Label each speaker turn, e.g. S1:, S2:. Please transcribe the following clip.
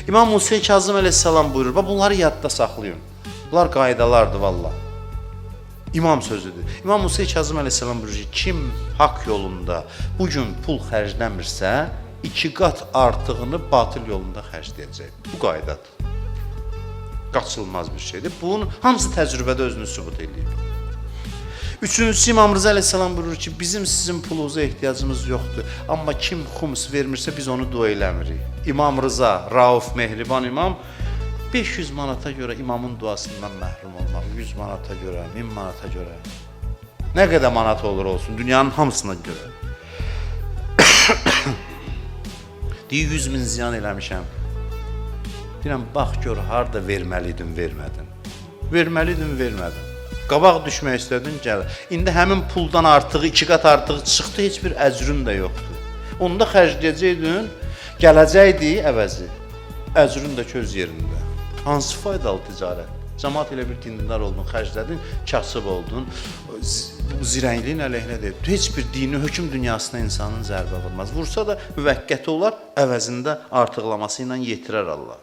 S1: İmam Musa Kazım əleyhissalam buyurur, bax bunları yadda saxlayın. Bunlar qaydalardır vallah. İmam sözüdür. İmam Musa Kazım əleyhissalam buyurur ki, kim haqq yolunda bu gün pul xərcləmirsə, 2 qat artığını batıl yolunda xərcləyəcək. Bu qaydadır. Qaçılmaz bir şeydir. Bunun hamısı təcrübədə özünü sübut eləyib. Üçüncüsü İmam Rıza əleyhissalam buyurur ki, bizim sizin pulunuza ehtiyacımız yoxdur. Amma kim xums vermirsə biz onu dua eləmirik. İmam Rıza, Rauf Mehriban imam 500 manata görə imamın duasından məhrum olmaq, 100 manata görə, 1000 manata görə. Nə qədər manat olur olsun, dünyanın hamısına görə. Deyir 100 min ziyan eləmişəm. Deyirəm, bax gör harda verməliydin, vermədin. Verməliydin, vermədin. Qabaq düşmək istədin, gəl. İndi həmin puldan artığı, 2 qat artığı çıxdı, heç bir əcrün də yoxdur. Onu da xərcləyəcəydin, gələcəkdi əvəzi. Əcrün də köz yerində. Hansı faydalı ticarət? Cəmaət elə bir dindar oldun, xərclədin, kasıb oldun. Bu zirəkliyin əleyhinə deyil. Heç bir dini hökm dünyasına insanın zərbə vurmaz. Vursa da müvəqqəti olar, əvəzində artıqlaması ilə yetirər Allah.